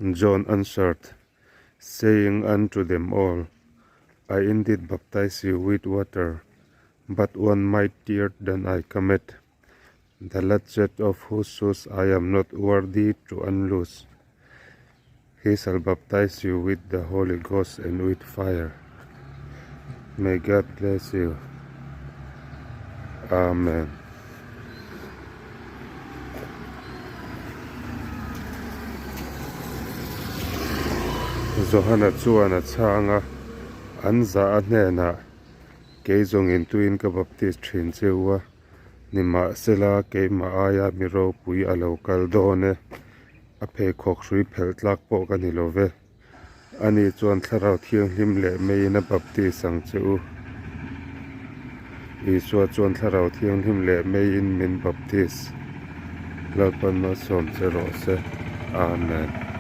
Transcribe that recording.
John answered, saying unto them all, I indeed baptize you with water, but one mightier than I cometh, the latchet of whose shoes I am not worthy to unloose. He shall baptize you with the Holy Ghost and with fire. May God bless you. Amen. Johana chuan a chhang a, an zah a hnenah, Kei zawngin tuin ka baptis thin che u a, nimahsela keimah aia mi ropui a lo kal dawn e, a pheikhawk hrui phelh tlak pawh ka ni lo ve. Ani chuan Thlarau Thianghlim leh meiin a baptis ang che u. Isua chuan Thlarau Thianghlim leh meiin min baptis. Lalpan malsawm che rawh se. Amen.